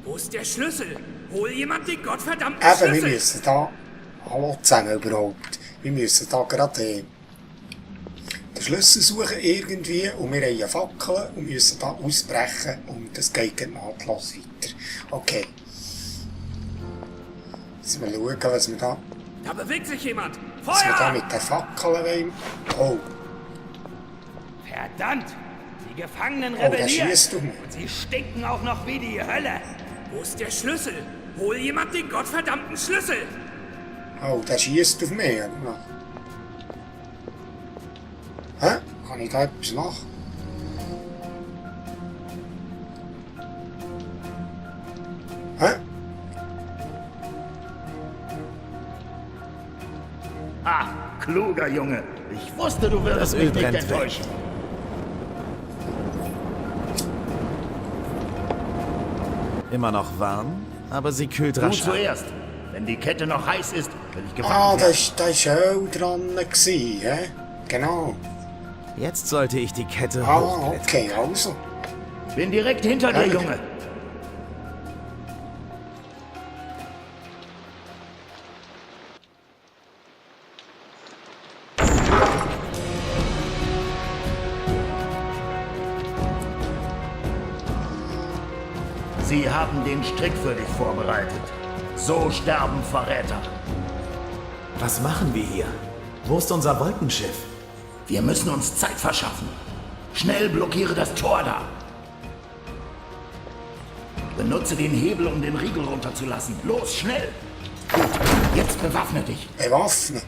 Wo ist der Schlüssel? Hol jemand den gottverdammten Eben, Schlüssel! wir müssen da... Hallo zusammen überhaupt. Wir müssen da gerade den Schlüssel suchen irgendwie und wir haben eine Fackel und müssen da ausbrechen und das geht nahtlos weiter. Okay. Jetzt müssen wir schauen, was wir da... Da bewegt sich jemand! Was wir da Feuer! mit der Fackel wollen. Oh, Verdammt! Die Gefangenen der rebellieren! schießt auf mich. Und sie stinken auch noch wie die Hölle! Wo ist der Schlüssel? Hol jemand den gottverdammten Schlüssel! Oh, der schießt auf mich. Hä? Kann ich da etwas machen? Hä? Ah, kluger Junge. Ich wusste, du würdest Das mich Öl nicht brennt weg. enttäuschen. Immer noch warm, aber sie kühlt Du rasch ab. zuerst. Wenn die Kette noch heiß ist, will ich Ah, gefangen da werden. war Öl dran, hä? Genau. Jetzt sollte ich die Kette Ah, hochklettern. okay, also. Bin direkt hinter dir, Ja. Junge. Sie haben den Strick für dich vorbereitet. So sterben Verräter. Was machen wir hier? Wo ist unser Wolkenschiff? Wir müssen uns Zeit verschaffen. Schnell blockiere das Tor da. Benutze den Hebel, um den Riegel runterzulassen. Los, schnell! Gut, jetzt bewaffne dich. Bewaffnen.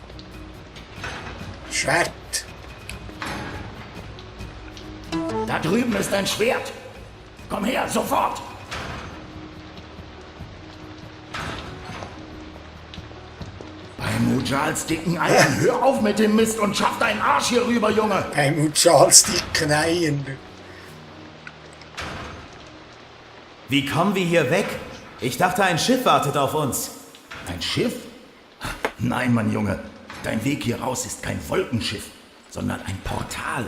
Schwert. Da drüben ist ein Schwert. Komm her, sofort! Bei Mujals dicken Eiern, hör auf mit dem Mist und schaff deinen Arsch hier rüber, Junge! Beim Charles die Kneien. Wie kommen wir hier weg? Ich dachte, ein Schiff wartet auf uns. Ein Schiff? Nein, mein Junge. Dein Weg hier raus ist kein Wolkenschiff, sondern ein Portal.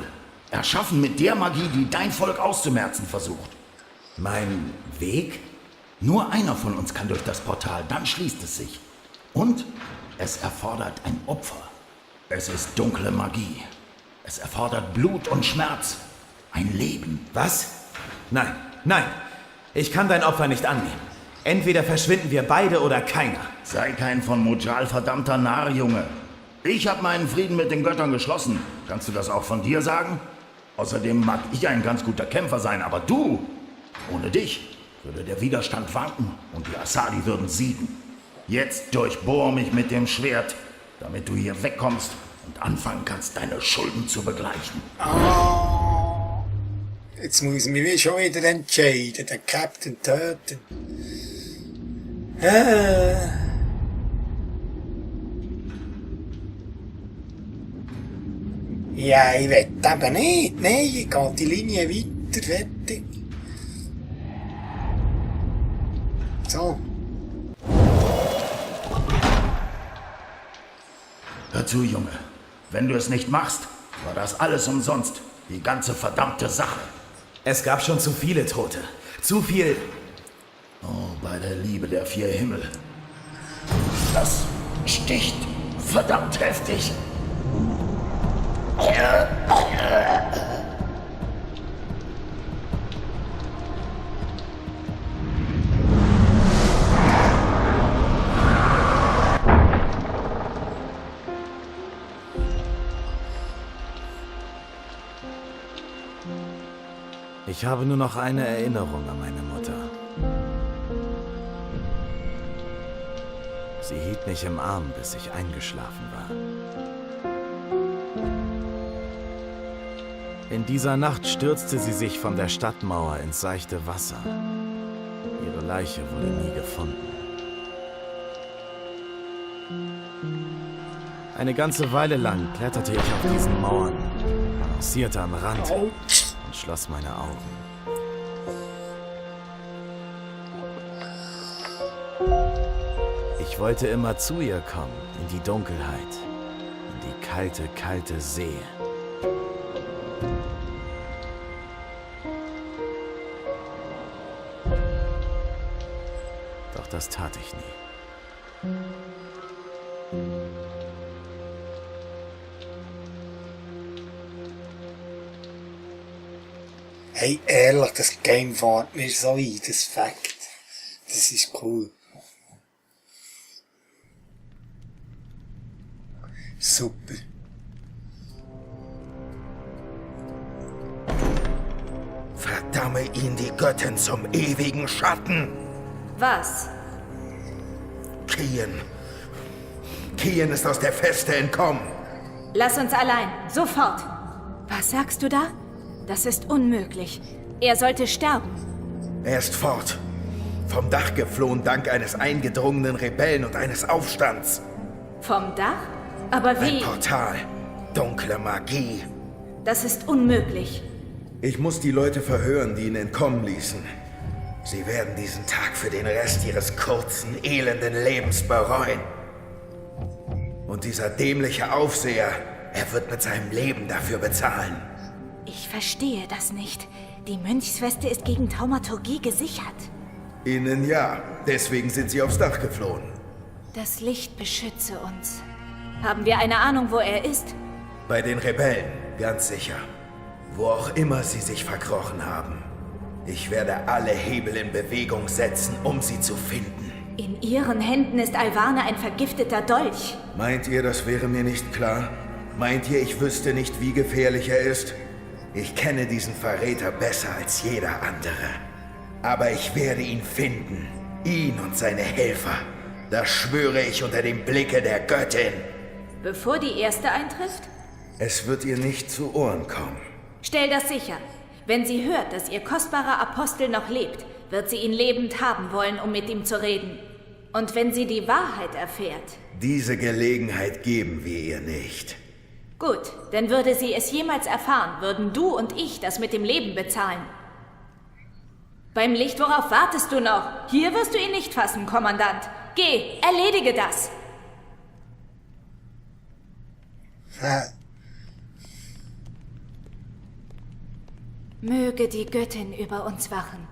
Erschaffen mit der Magie, die dein Volk auszumerzen versucht. Mein Weg? Nur einer von uns kann durch das Portal, dann schließt es sich. Und es erfordert ein Opfer. Es ist dunkle Magie. Es erfordert Blut und Schmerz. Ein Leben. Was? Nein, nein. Ich kann dein Opfer nicht annehmen. Entweder verschwinden wir beide oder keiner. Sei kein von Mujal verdammter Narr, Junge. Ich habe meinen Frieden mit den Göttern geschlossen. Kannst du das auch von dir sagen? Außerdem mag ich ein ganz guter Kämpfer sein, aber du, ohne dich, würde der Widerstand wanken und die Asadi würden siegen. Jetzt durchbohr mich mit dem Schwert, damit du hier wegkommst und anfangen kannst, deine Schulden zu begleichen. Ah. Jetzt muss ich mich schon wieder entscheiden. Den Captain töten. Ja, ich will eben nicht. Nein, ich gehe die Linie weiter, fertig. So. Hör zu, Junge. Wenn du es nicht machst, war das alles umsonst. Die ganze verdammte Sache. Es gab schon zu viele Tote. Zu viel. Oh, bei der Liebe der vier Himmel. Das sticht verdammt heftig. Ich habe nur noch eine Erinnerung an meine Mutter. Sie hielt mich im Arm, bis ich eingeschlafen war. In dieser Nacht stürzte sie sich von der Stadtmauer ins seichte Wasser. Ihre Leiche wurde nie gefunden. Eine ganze Weile lang kletterte ich auf diesen Mauern, balancierte am Rand und schloss meine Augen. Ich wollte immer zu ihr kommen, in die Dunkelheit, in die kalte, kalte See. Doch das tat ich nie. Hey, ehrlich, das Game fährt mir so ein, das Fakt. Das ist cool. Super. Verdamme ihn die Göttin zum ewigen Schatten! Was? Kian. Kian ist aus der Feste entkommen. Lass uns allein. Sofort. Was sagst du da? Das ist unmöglich. Er sollte sterben. Er ist fort. Vom Dach geflohen dank eines eingedrungenen Rebellen und eines Aufstands. Vom Dach? Aber wie? Ein Portal. Dunkle Magie. Das ist unmöglich. Ich muss die Leute verhören, die ihn entkommen ließen. Sie werden diesen Tag für den Rest ihres kurzen, elenden Lebens bereuen. Und dieser dämliche Aufseher, er wird mit seinem Leben dafür bezahlen. Ich verstehe das nicht. Die Mönchsfeste ist gegen Taumaturgie gesichert. Ihnen ja. Deswegen sind sie aufs Dach geflohen. Das Licht beschütze uns. Haben wir eine Ahnung, wo er ist? Bei den Rebellen, ganz sicher. Wo auch immer sie sich verkrochen haben. Ich werde alle Hebel in Bewegung setzen, um sie zu finden. In ihren Händen ist Alvane ein vergifteter Dolch. Meint ihr, das wäre mir nicht klar? Meint ihr, ich wüsste nicht, wie gefährlich er ist? Ich kenne diesen Verräter besser als jeder andere. Aber ich werde ihn finden. Ihn und seine Helfer. Das schwöre ich unter dem Blicke der Göttin. Bevor die erste eintrifft? Es wird ihr nicht zu Ohren kommen. Stell das sicher. Wenn sie hört, dass ihr kostbarer Apostel noch lebt, wird sie ihn lebend haben wollen, um mit ihm zu reden. Und wenn sie die Wahrheit erfährt... Diese Gelegenheit geben wir ihr nicht. Gut, denn würde sie es jemals erfahren, würden du und ich das mit dem Leben bezahlen. Beim Licht, worauf wartest du noch? Hier wirst du ihn nicht fassen, Kommandant. Geh, erledige das. Möge die Göttin über uns wachen.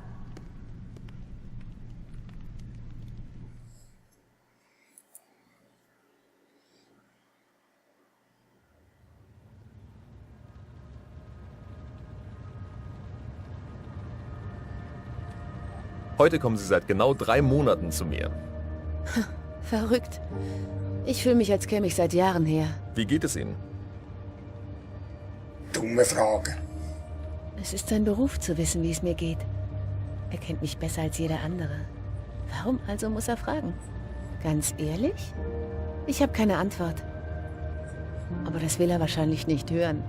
Heute kommen Sie seit genau 3 Monaten zu mir. Verrückt. Ich fühle mich, als käme ich seit Jahren her. Wie geht es Ihnen? Dumme Frage. Es ist sein Beruf zu wissen, wie es mir geht. Er kennt mich besser als jeder andere. Warum also muss er fragen? Ganz ehrlich? Ich habe keine Antwort. Aber das will er wahrscheinlich nicht hören.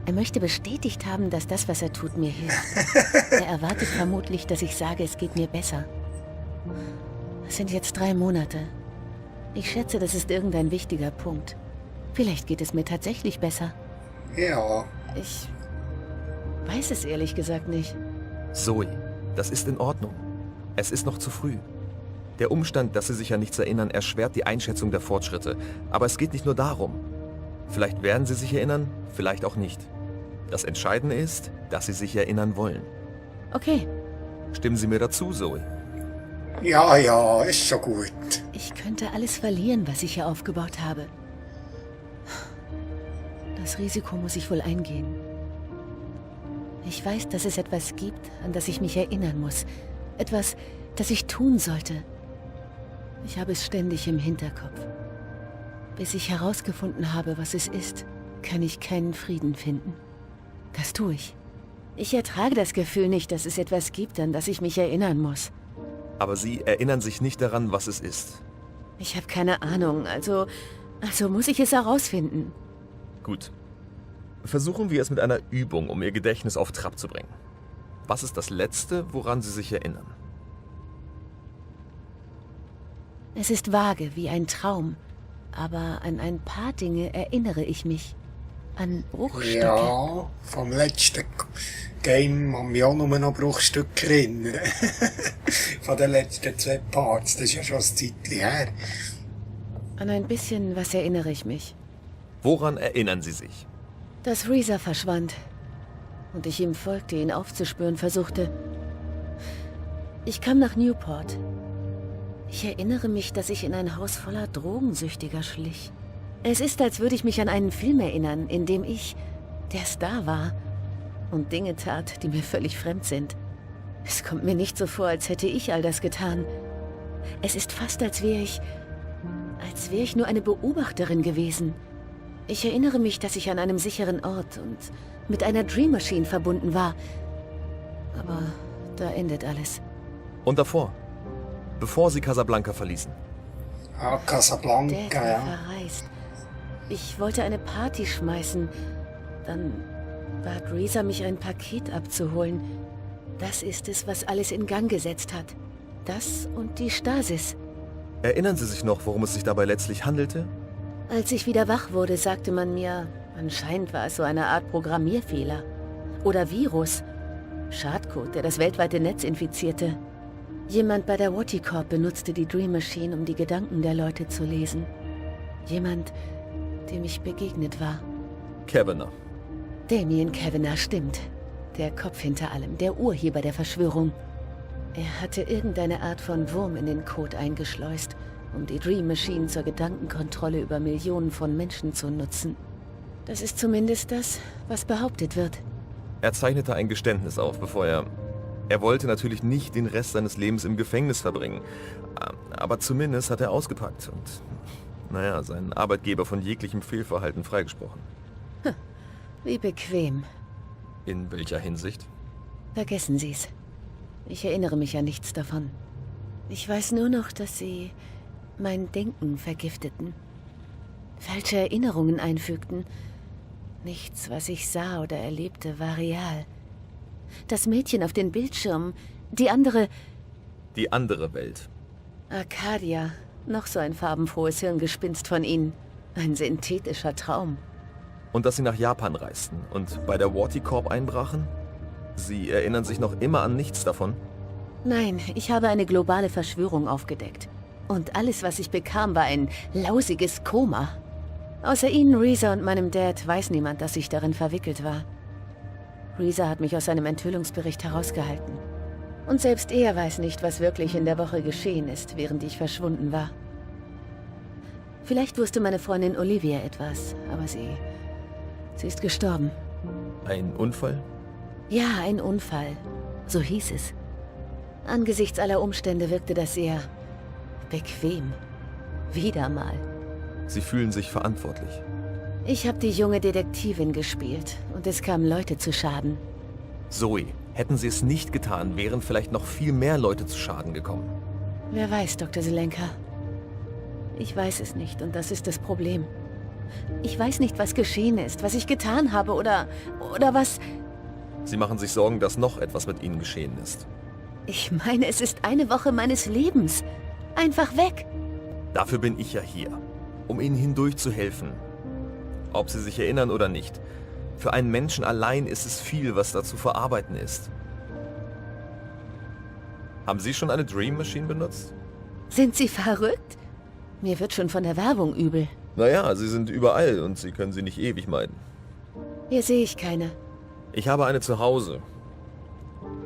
Er möchte bestätigt haben, dass das, was er tut, mir hilft. Er erwartet vermutlich, dass ich sage, es geht mir besser. Es sind jetzt 3 Monate. Ich schätze, das ist irgendein wichtiger Punkt. Vielleicht geht es mir tatsächlich besser. Ja. Ich weiß es ehrlich gesagt nicht. Zoe, das ist in Ordnung. Es ist noch zu früh. Der Umstand, dass Sie sich an nichts erinnern, erschwert die Einschätzung der Fortschritte. Aber es geht nicht nur darum. Vielleicht werden Sie sich erinnern, vielleicht auch nicht. Das Entscheidende ist, dass Sie sich erinnern wollen. Okay. Stimmen Sie mir dazu, Zoe? Ja, ist schon gut. Ich könnte alles verlieren, was ich hier aufgebaut habe. Das Risiko muss ich wohl eingehen. Ich weiß, dass es etwas gibt, an das ich mich erinnern muss. Etwas, das ich tun sollte. Ich habe es ständig im Hinterkopf. Bis ich herausgefunden habe, was es ist, kann ich keinen Frieden finden. Das tue ich. Ich ertrage das Gefühl nicht, dass es etwas gibt, an das ich mich erinnern muss. Aber Sie erinnern sich nicht daran, was es ist. Ich habe keine Ahnung, also muss ich es herausfinden. Gut. Versuchen wir es mit einer Übung, um Ihr Gedächtnis auf Trab zu bringen. Was ist das Letzte, woran Sie sich erinnern? Es ist vage, wie ein Traum. Aber an ein paar Dinge erinnere ich mich. An Bruchstücke. Ja, vom letzten Game haben wir auch nur noch Bruchstücke erinnern. Von den letzten 2 Parts, das ist ja schon ein Zeitchen her. An ein bisschen was erinnere ich mich. Woran erinnern Sie sich? Dass Reza verschwand. Und ich ihm folgte, ihn aufzuspüren versuchte. Ich kam nach Newport. Ich erinnere mich, dass ich in ein Haus voller Drogensüchtiger schlich. Es ist, als würde ich mich an einen Film erinnern, in dem ich der Star war und Dinge tat, die mir völlig fremd sind. Es kommt mir nicht so vor, als hätte ich all das getan. Es ist fast, als wäre ich nur eine Beobachterin gewesen. Ich erinnere mich, dass ich an einem sicheren Ort und mit einer Dream Machine verbunden war. Aber da endet alles. Und davor? Bevor Sie Casablanca verließen? Ah, Der Casablanca, ja. verreist. Ich wollte eine Party schmeißen. Dann bat Reza, mich ein Paket abzuholen. Das ist es, was alles in Gang gesetzt hat. Das und die Stasis. Erinnern Sie sich noch, worum es sich dabei letztlich handelte? Als ich wieder wach wurde, sagte man mir, anscheinend war es so eine Art Programmierfehler. Oder Virus. Schadcode, der das weltweite Netz infizierte. Jemand bei der Watty Corp benutzte die Dream Machine, um die Gedanken der Leute zu lesen. Jemand, dem ich begegnet war. Kavanagh. Damien Kavanagh, stimmt. Der Kopf hinter allem, der Urheber der Verschwörung. Er hatte irgendeine Art von Wurm in den Code eingeschleust, um die Dream Machine zur Gedankenkontrolle über Millionen von Menschen zu nutzen. Das ist zumindest das, was behauptet wird. Er zeichnete ein Geständnis auf, bevor er... Er wollte natürlich nicht den Rest seines Lebens im Gefängnis verbringen. Aber zumindest hat er ausgepackt und, naja, seinen Arbeitgeber von jeglichem Fehlverhalten freigesprochen. Wie bequem. In welcher Hinsicht? Vergessen Sie's. Ich erinnere mich an nichts davon. Ich weiß nur noch, dass sie mein Denken vergifteten. Falsche Erinnerungen einfügten. Nichts, was ich sah oder erlebte, war real. Das Mädchen auf den Bildschirmen, die andere... Die andere Welt. Arcadia, noch so ein farbenfrohes Hirngespinst von ihnen. Ein synthetischer Traum. Und dass sie nach Japan reisten und bei der Watty Corp einbrachen? Sie erinnern sich noch immer an nichts davon? Nein, ich habe eine globale Verschwörung aufgedeckt. Und alles, was ich bekam, war ein lausiges Koma. Außer Ihnen, Reza und meinem Dad, weiß niemand, dass ich darin verwickelt war. Reza hat mich aus seinem Enthüllungsbericht herausgehalten. Und selbst er weiß nicht, was wirklich in der Woche geschehen ist, während ich verschwunden war. Vielleicht wusste meine Freundin Olivia etwas, aber sie ist gestorben. Ein Unfall? Ja, ein Unfall. So hieß es. Angesichts aller Umstände wirkte das sehr bequem. Wieder mal. Sie fühlen sich verantwortlich. Ich habe die junge Detektivin gespielt und es kamen Leute zu Schaden. Zoe, hätten Sie es nicht getan, wären vielleicht noch viel mehr Leute zu Schaden gekommen. Wer weiß, Dr. Zelenka. Ich weiß es nicht und das ist das Problem. Ich weiß nicht, was geschehen ist, was ich getan habe oder was... Sie machen sich Sorgen, dass noch etwas mit Ihnen geschehen ist. Ich meine, es ist eine Woche meines Lebens. Einfach weg. Dafür bin ich ja hier, um Ihnen hindurch zu helfen. Ob Sie sich erinnern oder nicht. Für einen Menschen allein ist es viel, was da zu verarbeiten ist. Haben Sie schon eine Dream Machine benutzt? Sind Sie verrückt? Mir wird schon von der Werbung übel. Naja, sie sind überall und Sie können sie nicht ewig meiden. Hier sehe ich keine. Ich habe eine zu Hause.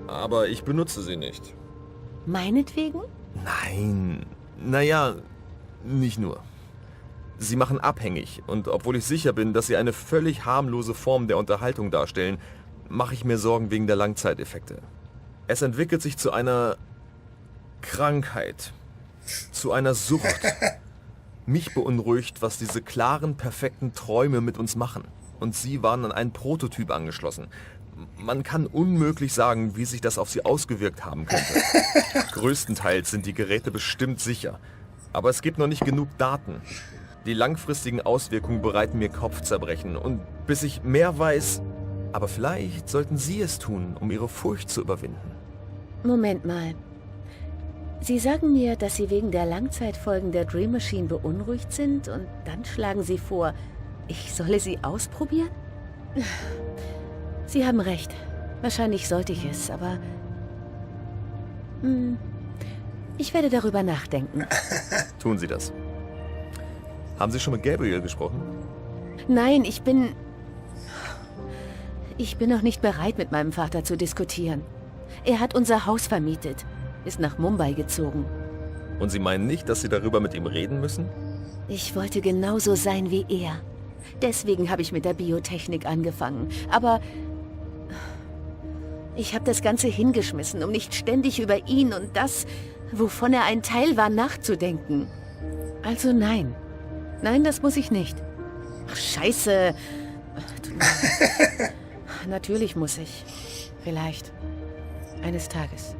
Aber ich benutze sie nicht. Meinetwegen? Nein. Naja, nicht nur. Sie machen abhängig und obwohl ich sicher bin, dass sie eine völlig harmlose Form der Unterhaltung darstellen, mache ich mir Sorgen wegen der Langzeiteffekte. Es entwickelt sich zu einer Krankheit, zu einer Sucht. Mich beunruhigt, was diese klaren, perfekten Träume mit uns machen. Und Sie waren an einen Prototyp angeschlossen. Man kann unmöglich sagen, wie sich das auf Sie ausgewirkt haben könnte. Größtenteils sind die Geräte bestimmt sicher. Aber es gibt noch nicht genug Daten. Die langfristigen Auswirkungen bereiten mir Kopfzerbrechen. Und bis ich mehr weiß... Aber vielleicht sollten Sie es tun, um Ihre Furcht zu überwinden. Moment mal. Sie sagen mir, dass Sie wegen der Langzeitfolgen der Dream Machine beunruhigt sind und dann schlagen Sie vor, ich solle sie ausprobieren? Sie haben recht. Wahrscheinlich sollte ich es, aber... Ich werde darüber nachdenken. Tun Sie das. Haben Sie schon mit Gabriel gesprochen? Nein, ich bin noch nicht bereit, mit meinem Vater zu diskutieren. Er hat unser Haus vermietet, ist nach Mumbai gezogen. Und Sie meinen nicht, dass Sie darüber mit ihm reden müssen? Ich wollte genauso sein wie er. Deswegen habe ich mit der Biotechnik angefangen. Aber ich habe das Ganze hingeschmissen, um nicht ständig über ihn und das, wovon er ein Teil war, nachzudenken. Also nein. Nein, das muss ich nicht. Ach, scheiße. Natürlich muss ich. Vielleicht. Eines Tages.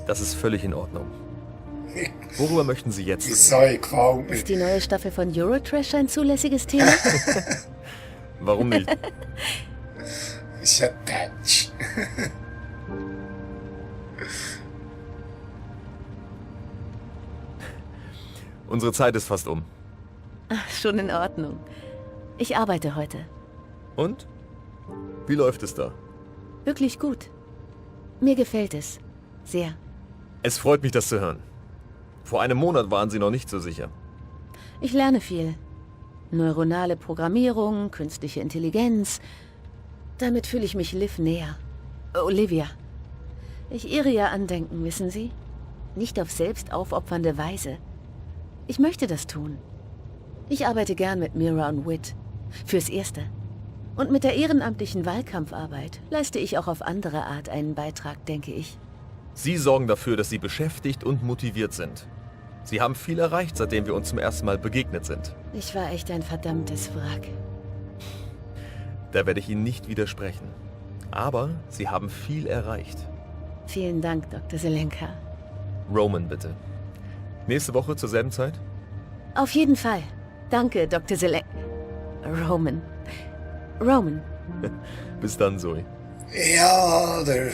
Das ist völlig in Ordnung. Worüber möchten Sie jetzt Die reden? Säue gefällt mir. Ist die neue Staffel von Eurotrash ein zulässiges Thema? Warum nicht? Ist ja Patch. Unsere Zeit ist fast um. Ach, schon in Ordnung. Ich arbeite heute. Und? Wie läuft es da? Wirklich gut. Mir gefällt es. Sehr. Es freut mich, das zu hören. Vor einem Monat waren Sie noch nicht so sicher. Ich lerne viel. Neuronale Programmierung, künstliche Intelligenz. Damit fühle ich mich Liv näher. Olivia. Ich ehre ihr Andenken, wissen Sie? Nicht auf selbstaufopfernde Weise. Ich möchte das tun. Ich arbeite gern mit Mira und Whit. Fürs Erste. Und mit der ehrenamtlichen Wahlkampfarbeit leiste ich auch auf andere Art einen Beitrag, denke ich. Sie sorgen dafür, dass Sie beschäftigt und motiviert sind. Sie haben viel erreicht, seitdem wir uns zum ersten Mal begegnet sind. Ich war echt ein verdammtes Wrack. Da werde ich Ihnen nicht widersprechen. Aber Sie haben viel erreicht. Vielen Dank, Dr. Selenka. Roman, bitte. Nächste Woche zur selben Zeit? Auf jeden Fall. Danke, Dr. Selenka. Roman. Roman. Bis dann, Zoe. Ja, der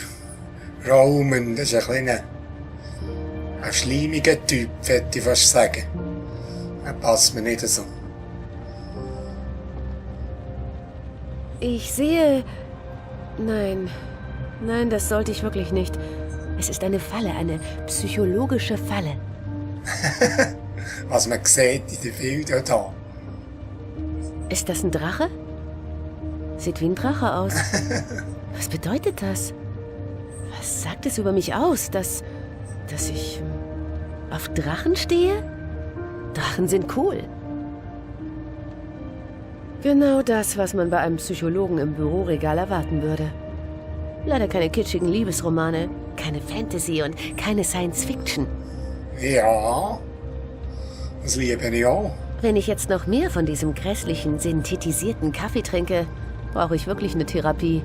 Roman, das ist ein schleimiger Typ, würde ich fast sagen. Er passt mir nicht so. Ich sehe... Nein. Nein, das sollte ich wirklich nicht. Es ist eine Falle, eine psychologische Falle. Was man sieht in den Bildern da. Ist das ein Drache? Sieht wie ein Drache aus. Was bedeutet das? Was sagt es über mich aus, dass ich auf Drachen stehe? Drachen sind cool. Genau das, was man bei einem Psychologen im Büroregal erwarten würde. Leider keine kitschigen Liebesromane, keine Fantasy und keine Science-Fiction. Ja, das liebe ich auch. Wenn ich jetzt noch mehr von diesem grässlichen, synthetisierten Kaffee trinke, brauche ich wirklich eine Therapie.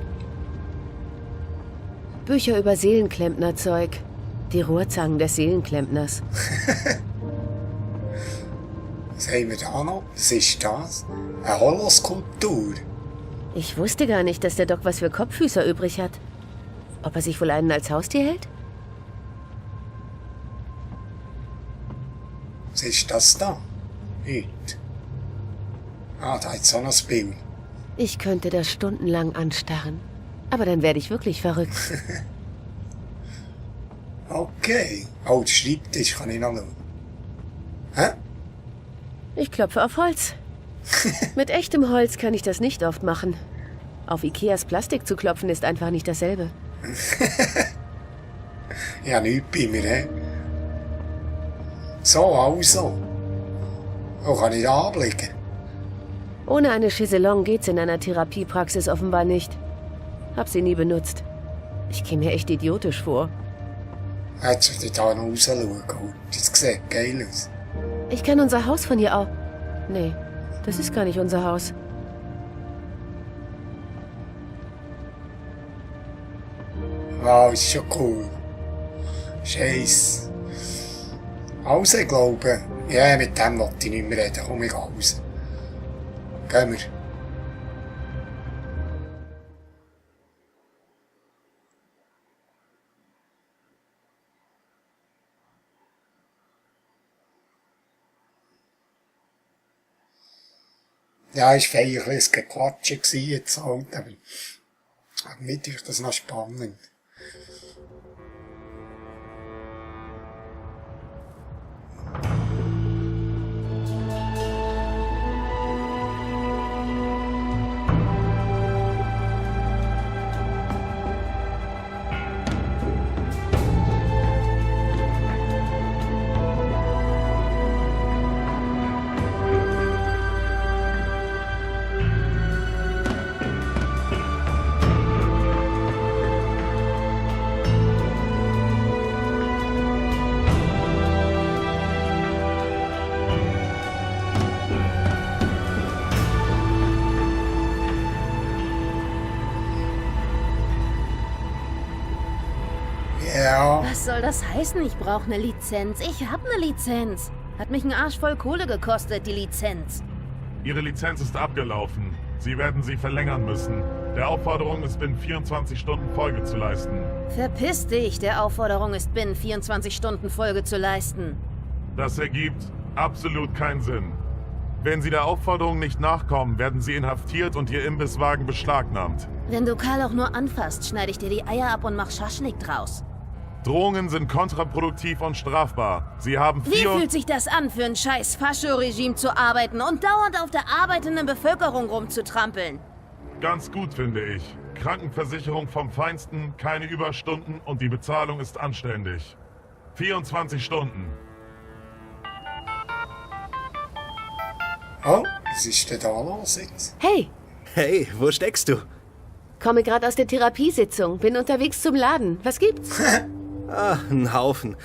Bücher über Seelenklempnerzeug. Die Rohrzangen des Seelenklempners. Was haben wir da noch? Was ist das? Eine Holoskulptur. Ich wusste gar nicht, dass der Doc was für Kopffüßer übrig hat. Ob er sich wohl einen als Haustier hält? Was ist das da? Heute. Ah, da hat so ein Bild. Ich könnte das stundenlang anstarren. Aber dann werde ich wirklich verrückt. Okay. Oh, der Schreibtisch kann ich noch schauen. Hä? Ich klopfe auf Holz. Mit echtem Holz kann ich das nicht oft machen. Auf Ikeas Plastik zu klopfen ist einfach nicht dasselbe. Ja, nichts bei mir, hä? So, also. Wo kann ich da anblicken? Ohne eine Chaiselong geht's in einer Therapiepraxis offenbar nicht. Hab sie nie benutzt. Ich käme mir echt idiotisch vor. Jetzt würde ich da noch raus schauen. Das sieht geil aus. Ich kann unser Haus von hier aus... Nee, das ist gar nicht unser Haus. Wow, ist schon cool. Scheiße. Also, ich glaube, ja, mit dem wollte ich nicht mehr reden. Komm, ich gehe raus. Gehen wir. Ja, es war eigentlich ein bisschen Gequatsche jetzt halt, aber mit ist das noch spannend. soll das heißen, ich brauche eine Lizenz? Ich habe eine Lizenz. Hat mich einen Arsch voll Kohle gekostet, die Lizenz. Ihre Lizenz ist abgelaufen. Sie werden sie verlängern müssen. Der Aufforderung ist, binnen 24 Stunden Folge zu leisten. Verpiss dich, der Aufforderung ist, binnen 24 Stunden Folge zu leisten. Das ergibt absolut keinen Sinn. Wenn Sie der Aufforderung nicht nachkommen, werden Sie inhaftiert und Ihr Imbisswagen beschlagnahmt. Wenn du Karl auch nur anfasst, schneide ich dir die Eier ab und mach Schaschlik draus. Drohungen sind kontraproduktiv und strafbar. Sie haben Wie fühlt sich das an, für ein scheiß Fascho-Regime zu arbeiten und dauernd auf der arbeitenden Bevölkerung rumzutrampeln? Ganz gut, finde ich. Krankenversicherung vom Feinsten, keine Überstunden und die Bezahlung ist anständig. 24 Stunden. Oh, was ist denn da los jetzt? Hey, Hey, wo steckst du? komme gerade aus der Therapiesitzung. Bin unterwegs zum Laden. Was gibt's? Ah, ein Haufen.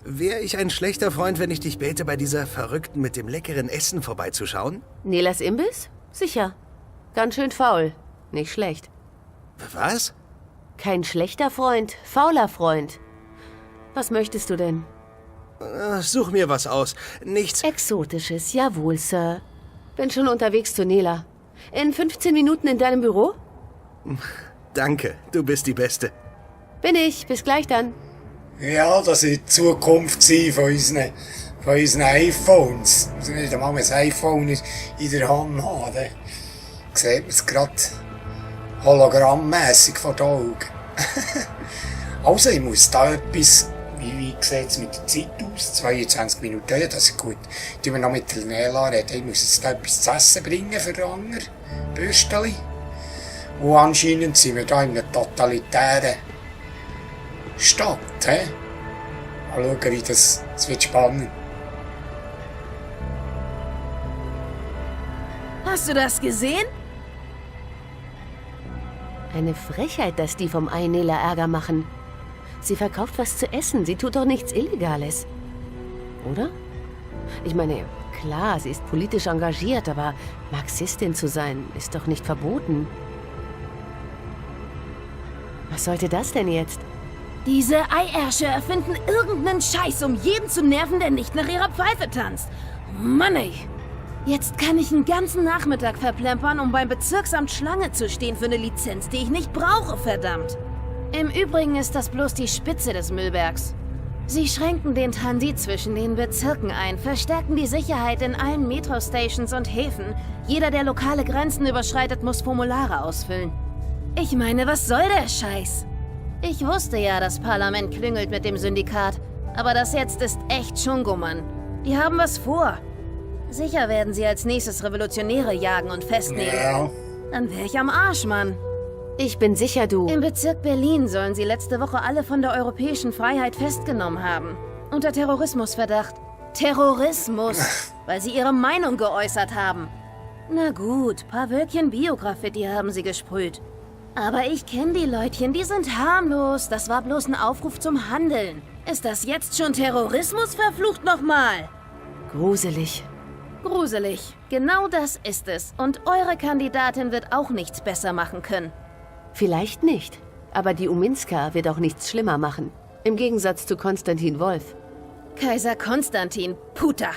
Wäre ich ein schlechter Freund, wenn ich dich bäte, bei dieser Verrückten mit dem leckeren Essen vorbeizuschauen? Nelas Imbiss? Sicher. Ganz schön faul. Nicht schlecht. Was? Kein schlechter Freund, fauler Freund. Was möchtest du denn? Such mir was aus. Nichts... Exotisches, jawohl, Sir. Bin schon unterwegs zu Nela. In 15 Minuten in deinem Büro? Danke, du bist die Beste. Bin ich. Bis gleich dann. Ja, das wird die Zukunft sein von unseren iPhones. Also nicht einmal ein iPhone in der Hand haben. Dann sieht man es gerade hologrammmässig vor den Augen. Also, ich muss da etwas... Wie sieht es mit der Zeit aus? 22 Minuten, ja, das ist gut. Tun wir noch mit der Nela reden. Ich muss jetzt da etwas zu essen bringen für den anderen Bürsteli. Und anscheinend sind wir da in einer totalitären Stadt, hä? Mal schauen, wie das wird spannend. Hast du das gesehen? Eine Frechheit, dass die vom Ei Nela Ärger machen. Sie verkauft was zu essen. Sie tut doch nichts Illegales. Oder? Ich meine, klar, sie ist politisch engagiert, aber Marxistin zu sein, ist doch nicht verboten. Was sollte das denn jetzt? Diese Eiärsche erfinden irgendeinen Scheiß, um jeden zu nerven, der nicht nach ihrer Pfeife tanzt. Mann, ey. Jetzt kann ich einen ganzen Nachmittag verplempern, um beim Bezirksamt Schlange zu stehen für eine Lizenz, die ich nicht brauche, verdammt. Im Übrigen ist das bloß die Spitze des Müllbergs. Sie schränken den Transit zwischen den Bezirken ein, verstärken die Sicherheit in allen Metrostations und Häfen. Jeder, der lokale Grenzen überschreitet, muss Formulare ausfüllen. Ich meine, was soll der Scheiß? Ich wusste ja, das Parlament klüngelt mit dem Syndikat. Aber das jetzt ist echt Schungo, Mann. Die haben was vor. Sicher werden sie als nächstes Revolutionäre jagen und festnehmen. Ja. Dann wäre ich am Arsch, Mann. Ich bin sicher, du... Im Bezirk Berlin sollen sie letzte Woche alle von der europäischen Freiheit festgenommen haben. Unter Terrorismusverdacht. Terrorismus! Weil sie ihre Meinung geäußert haben. Na gut, paar Wölkchen Biograffiti haben sie gesprüht. Aber ich kenne die Leutchen, die sind harmlos. Das war bloß ein Aufruf zum Handeln. Ist das jetzt schon Terrorismus, verflucht nochmal? Gruselig. Gruselig. Genau das ist es. Und eure Kandidatin wird auch nichts besser machen können. Vielleicht nicht. Aber die Uminska wird auch nichts schlimmer machen. Im Gegensatz zu Konstantin Wolf. Kaiser Konstantin, Puta.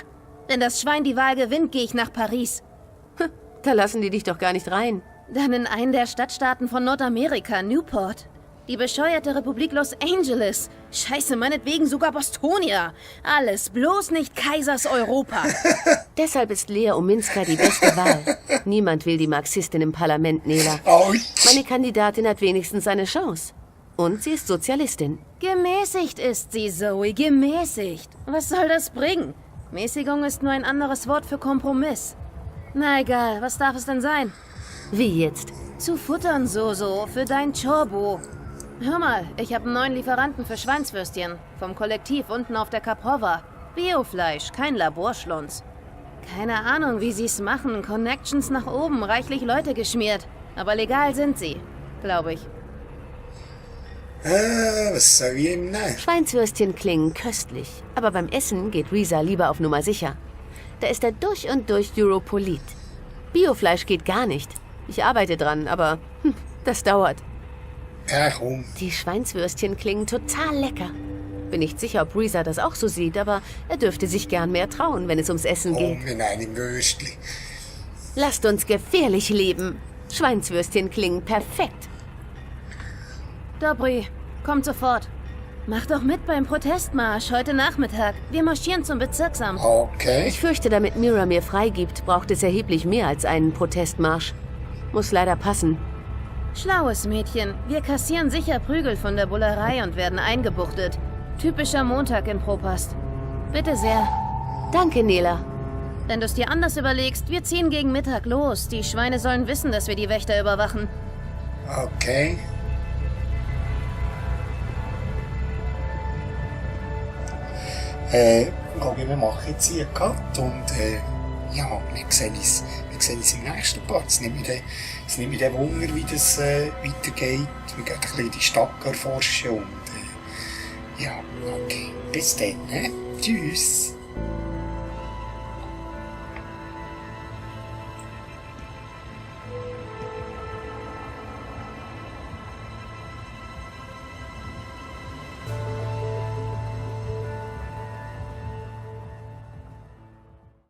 Wenn das Schwein die Wahl gewinnt, gehe ich nach Paris. Da lassen die dich doch gar nicht rein. Dann in einen der Stadtstaaten von Nordamerika, Newport. Die bescheuerte Republik Los Angeles. Scheiße, meinetwegen sogar Bostonia. Alles, bloß nicht Kaisers Europa. Deshalb ist Lea Uminska die beste Wahl. Niemand will die Marxistin im Parlament, Nela. Meine Kandidatin hat wenigstens eine Chance. Und sie ist Sozialistin. Gemäßigt ist sie, Zoe, gemäßigt. Was soll das bringen? Mäßigung ist nur ein anderes Wort für Kompromiss. Na egal, was darf es denn sein? Wie jetzt? Zu futtern, so, für dein Chorbo. Hör mal, ich habe einen neuen Lieferanten für Schweinswürstchen. Vom Kollektiv unten auf der Kaprova. Biofleisch, kein Laborschlunz. Keine Ahnung, wie sie's machen. Connections nach oben, reichlich Leute geschmiert. Aber legal sind sie, glaube ich. Was soll ich ihm nehmen? Schweinswürstchen klingen köstlich. Aber beim Essen geht Reza lieber auf Nummer sicher. Da ist er durch und durch Europolit. Biofleisch geht gar nicht. Ich arbeite dran, aber das dauert. Ja, komm. Die Schweinswürstchen klingen total lecker. Bin nicht sicher, ob Reza das auch so sieht, aber er dürfte sich gern mehr trauen, wenn es ums Essen geht. Oh, in einem Würstchen. Lasst uns gefährlich leben. Schweinswürstchen klingen perfekt. Dobry, kommt sofort. Mach doch mit beim Protestmarsch heute Nachmittag. Wir marschieren zum Bezirksamt. Okay. Ich fürchte, damit Mira mir freigibt, braucht es erheblich mehr als einen Protestmarsch. Muss leider passen. Schlaues Mädchen. Wir kassieren sicher Prügel von der Bullerei und werden eingebuchtet. Typischer Montag in Propast. Bitte sehr. Danke, Nela. Wenn du es dir anders überlegst, wir ziehen gegen Mittag los. Die Schweine sollen wissen, dass wir die Wächter überwachen. Okay. Wir machen jetzt hier einen Cut und ja, wir sehen uns im nächsten Part. Es nimmt mich dann Wunder, wie das weitergeht. Wir gehen ein bisschen die Stadt erforschen und ja, okay. Bis dann, ne? Tschüss.